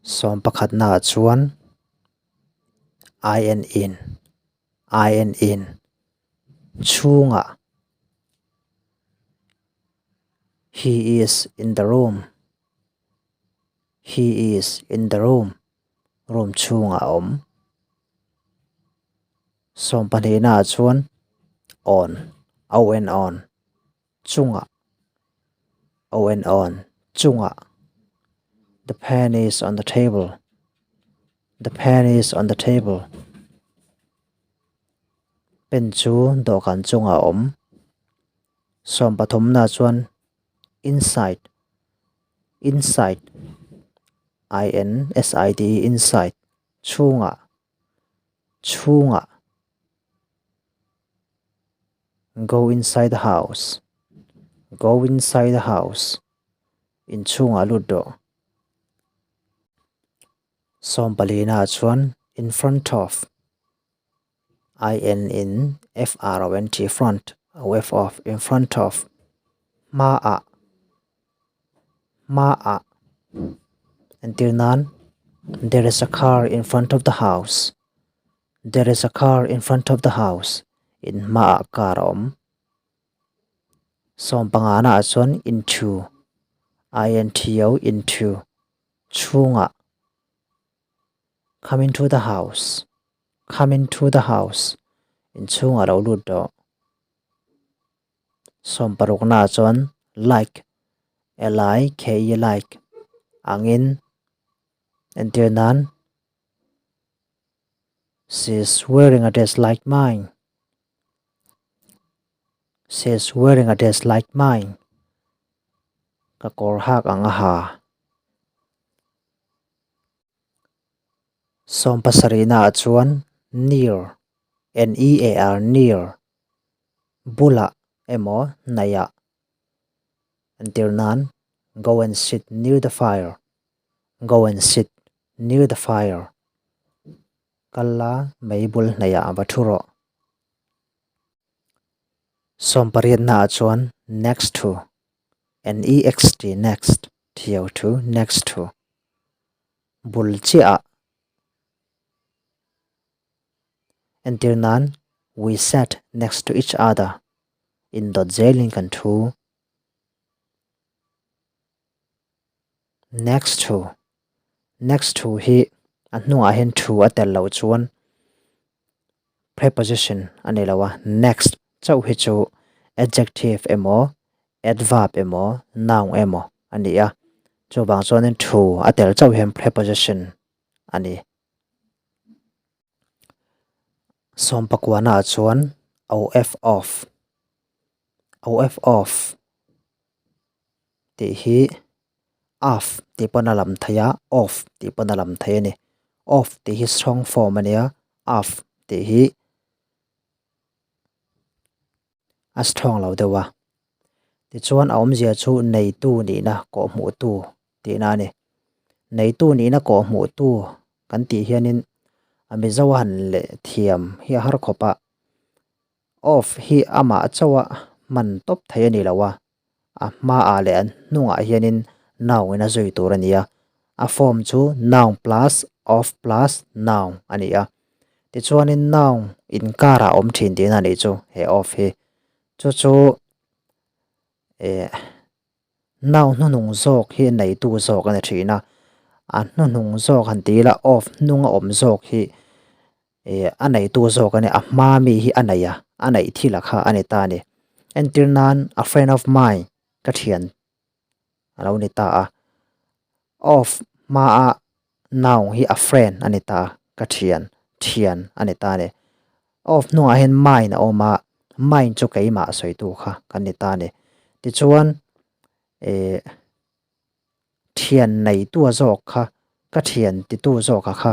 Sawmpakhatnaah chuan I N in, I N in, chhungah He is in the room, He is in the room, room chhungah a awm. Sawmpahnihnaah chuan on, O N on, chungah O N on, chungah The pen is on the table, The pen is on the table, pen chu dawhkan chungah a awm. Sawmpathumnaah chuan inside, inside, I N S I D E, inside, chhungah, chhungah. Go inside the house, Go inside the house, Inchhungah lut rawh. Sawmpalina chuan in front of, I N in F R O N T front, O F of, in front of, hmaah, hmaah. Entir nan, There is a car in front of the house. There is a car in front of the house, in hmaah car a awm. Sawmpangana ah chuan into, I N T O into, chhungah, come into the house, come into the house, inchhungah lo lut rawh. Sawmparukna ah chuan like, L I K E like, angin entir nan She's wearing a dress like mine. She's wearing a dress like mine. Ka kawr hak ang a ha. Sawmpasarihna ah chuan near, N-E-A-R, near, bulah emaw hnaihah entir nan go and sit near the fire, go and sit near the fire, kal la mei bul hnaihah a va thu rawh. Sawmpariatna ah chuan next to, N-E-X-T, next, T-O to, next to, bul chiah ah entir nan we sat next to each other, indawt zelin kan thu. Next to, Next to hi a hnungah hian thu a tel loh chuan preposition a ni lo a, next chauh hi chu adjective emaw adverb emaw noun emaw a ni a, chuvang chuanin thu a tel chauh hian preposition a ni. Sawmpakuana ah chuan of off, of off tih hi af tih pawn a lam thei a, off tih pawn a lam thei a ni. Off tih hi strong form a nia, af tih hi a strong lo deuh a. Tichuan a awmzia chu neitu nihna kawhhmuhtu tihna a ni. Neitu nihna kawhhmuhtu kan tih hianin a Mizo han leh thiam hi a har khawp a. Off hi amah chauha hman tawp thei a ni lo a, a hmaah leh a hnungah hianin noun in a zui tur a ni a, a form chu noun plus of plus noun a ni a. Tichuanin noun inkarah a awm thin tihna a nih chu he off hi. Chu chu eh noun hnuhnung zawk hi neitu zawk a ni thin a, a hnuhnung zawk han ti ila off hnunga awm zawk hi Eh, a neitu zawk a ni, a hma mi hi a nei a, a neih thil a kha a ni ta a ni. Entir nan, a friend of mine, ka thian a lo ni ta a. Of hmaa noun hi a friend a ni ta a, ka thian, thian a ni ta a ni. Of hnungah hian mine a awm a, mine chu keimah sawitu kha kan ni ta a ni. Tichuan, eh, thian neitu a zawk kha ka thian titu zawk a kha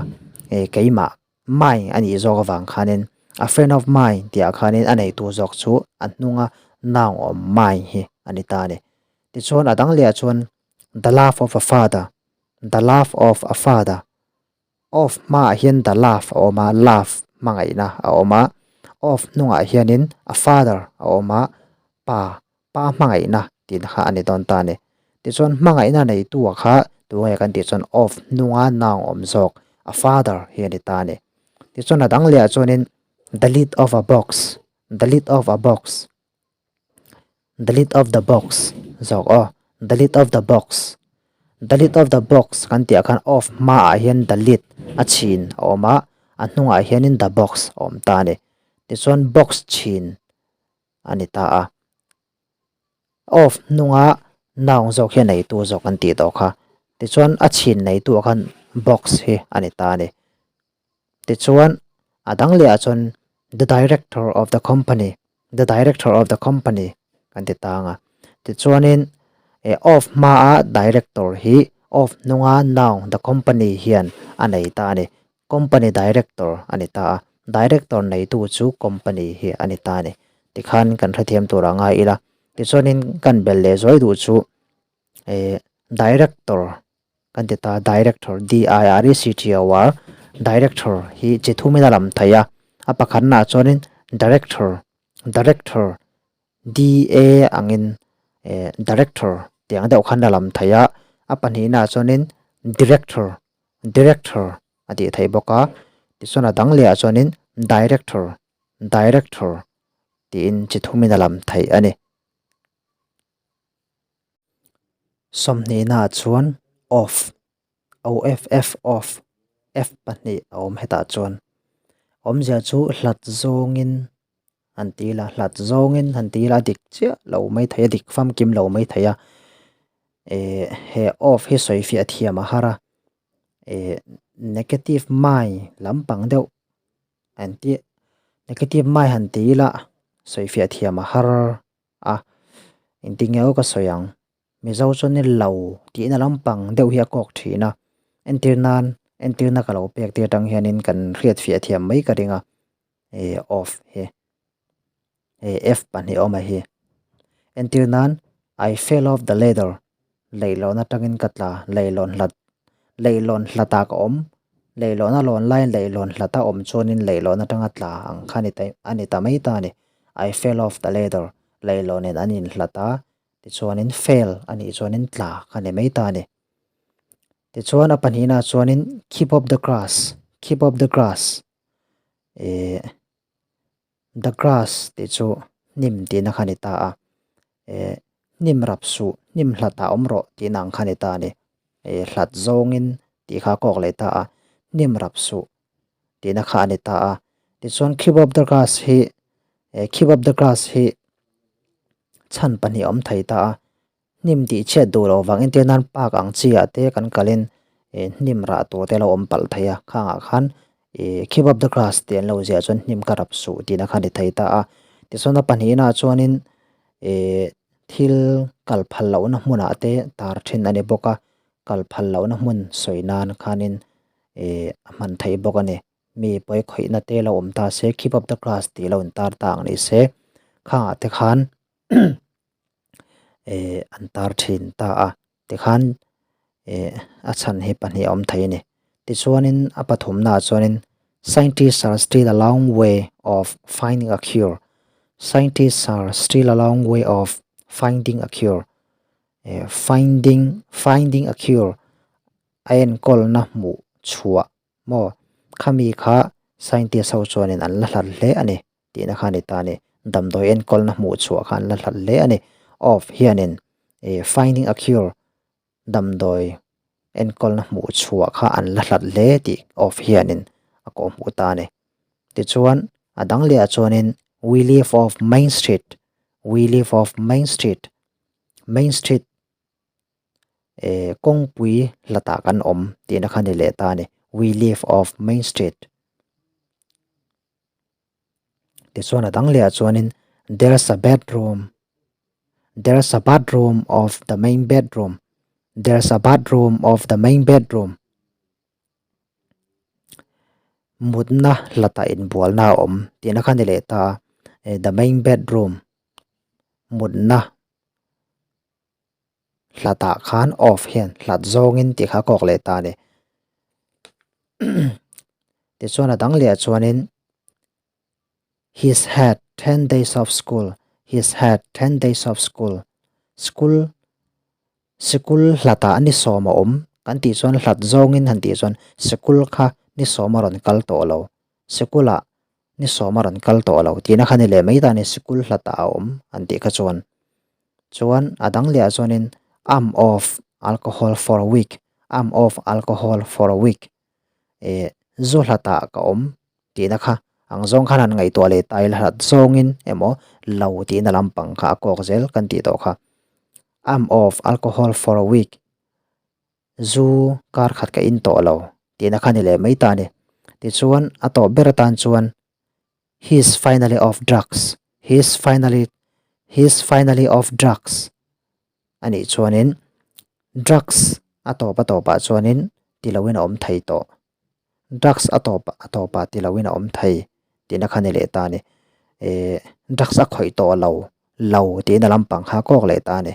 eh keimah mine a nih zawk avang khanin a friend of mine tih ah khanin a neitu zawk chu a hnunga noun awm mine hi a ni ta a ni. Tichuan a dang leh ah chuan the love of a father the love of a father of hmaah hian the love a awm a love hmangaihna a awm a of hnungah hianin a father a awm a pa Pa hmangaihna tih kha a ni dawn ta a ni. Tichuan hmangaihna neitu-a kha Tunge kan tih chuan of hnunga noun awm zawk a father hi a ni ta a ni. Tichuan a dang lehah chuanin the lid of a box, the lid of a box, the lid of the box zawk aw, the lid of the box, the lid of the box kan tih ah khan of hmaah hian the lid a chhin a awm a, a hnungah hianin the box a awm ta a ni. Tichuan box chhin a ni ta a. Of hnunga noun zawk hi a neitu zawk an tih tawh kha. Tichuan a chhin neitu ah khan box hi a ni ta a ni. Tichuan a dang leh ah chuan the director of the company, the director of the company kan ti ta ang a. Tichuanin eh of hmaa director hi of hnunga noun the company hian a nei ta a ni. Company director a ni ta a, director neitu chu company hi a ni ta a ni. Tikhan kan hrethiam tur a ngai ila. Tichuanin kan bel leh zuai duh chu eh director kan ti ta, director, D-I-R-E-C-T-O-R, director hi chi thumin a lam thei a. A pakhatnaah chuanin director, director, D-A angin eh director tih ang deuh khan a lam thei a. A pahnihnaah chuanin director, Director a tih theih bawk a, tichuan a dang lehah chuanin Director, Director tiin chi thumin a lam theih a ni. Sawmhnihnaah chuan off, O-F-F, off, F pahnih a awm hetah chuan. Awmzia chu hlat zawngin han ti ila, hlat zawngin han ti ila a dik chiah lo mai thei a, dik famkim lo mai thei a. Eh he off hi sawi fiah thiam a har a, eh negative mind lampang deuh an ti negative mind han ti ila sawi fiah thiam a har a, engtin nge aw ka sawi ang. Mizo chuan ni lo tihna lampang deuh hi a kawk thin a, entir nan entirna ka lo pek tir atang hianin kan hriat fiah thiam mai ka ring a. eh off hi eh F pahnih awm a hi entir nan I fell off the ladder leihlawn atangin ka tla leihlawn hlat leihlawn hlatah ka awm leihlawn a lawn laiin leihlawn hlata awm chuanin leihlawn atanga tla ang kha ani ta ani ta mai ta a ni I fell off the ladder leihlawnin an inhlat a tichuanin fell anih chuanin tla kha ni mai ta a ni tichuan a pahnihnaah chuanin keep off the grass keep off the grass. eh the grass tih chu hnim tihna kha a ni ta a eh hnim rap suh hnim hlat ah awm rawh tihna ang kha a ni ta a ni eh hlat zawngin tih kha a kawk leh ta a hnim rap suh tihna kha a ni ta a tichuan keep up the grass hi eh keep up the grass hi chhan pahnih a awm thei ta a. Hnim tih chhiat duh loh vang entir nan park ang chi ah te kan kalin eh hnim rah tur te a lo awm palh thei a khangah khan eh keep up the grass tih an lo ziah chuan hnim ka rap suh tihna kha a ni thei ta a tichuan a pahnihnaah chuanin eh thil kal phal lohna hmunah te tar thin a ni bawk a kal phal lohna hmun sawi nan khanin eh a hman theih bawk a ni mi pawi khawihna te lo awm ta se keep up the grass tih lo intar ta ang ni se khangah te khan. eh an tar thin ta a tikhan eh a chhan hi pahnih a awm thei a ni tichuanin a pathumna ah chuanin scientists are still a long way of finding a cure scientists are still a long way of finding a cure eh finding finding a cure a enkawlna hmuh chhuah maw khami kha scientist ho chuanin an la hlat hle a ni. Tihna kha a ni ta a ni. Damdawi enkawlna hmuh chhuah kha an la hlat hle a ni. Of hianin ih finding a cure damdawi enkawlna hmuh chhuah kha an la hlat hle tih of hianin a kawh hmuh ta a ni. Tichuan a dang lehah chuanin we live off main street, we live off main street, main street eh kawngpui hlatah kan awm tihna kha a ni leh ta a ni. We live off main street. Tichuan a dang lehah chuanin there's a bedroom there's a bathroom of the main bedroom there's a bathroom of the main bedroom mutna hlatah inbualna a awm tihna kha a ni leh ta a eh the main bedroom mutna hlatah khan off hian hlat zawngin tih kha a kawk leh ta a ni. Tichuan a dang lehah chuanin he's had ten days of school he's had ten days of school school sikul hlatah ni sawm a awm kan tih chuan hlat zawngin han tih chuan sikul kha ni sawm a rawn kal tawh lo, sikulah ni sawm a rawn kal tawh lo tihna kha ni leh mai ta a ni, sikul hlatah a awm an tih kha chuan. Chuan a dang lehah chuanin I'm off alcohol for a week, I'm off alcohol for a week eh zu hlatah ka awm tihna kha ang zawng khan han ngaihtuah leh ta ila hlat zawngin emaw lo tihna lampang kha a kawk zel kan tih tawh kha. I'm off alcohol for a week zu kar khat ka in tawh lo tihna kha ni leh mai ta a ni. Tichuan a tawp ber atan chuan he is finally off drugs, he is finally, he is finally off drugs a nih chuanin drugs a tawp a tawpah chuanin ti loin a awm thei tawh. Drugs a tawp a tawpah ti loin a awm thei tihna kha ni leh ta a ni. Eh drugs a khawih tawh lo, lo tihna lampang kha a kawk leh ta a ni.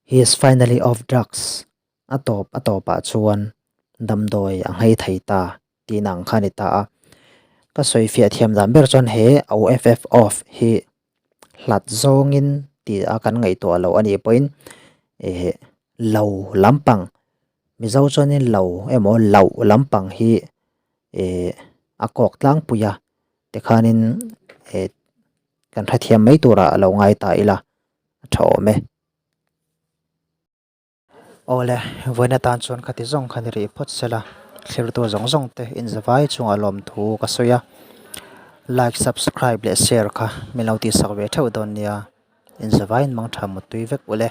He is finally off drugs. A tawp a tawpah chuan damdawi a nghei thei ta tihna ang kha a ni ta a. Ka sawi fiah thiam dan ber chuan he OFF off hi hlat zawngin tih a kan ngaihtuah loh a nih pawhin eh lo lampang Mizo chuanin lo emaw loh lampang hi eh a kawk tlangpui a tikhanin eh kan hrethiam mai turah a lo ngai ta ila a tha awm e. Awle, vawiin atan chuan khati zawng kha ni rih phawt sela, thlirtu zawng zawng te inzavai chungah lawmthu ka sawi a, like, subscribe leh share kha min lo tihsak ve theuh dawn nia, inzavaiin mangtha muttui vek ule.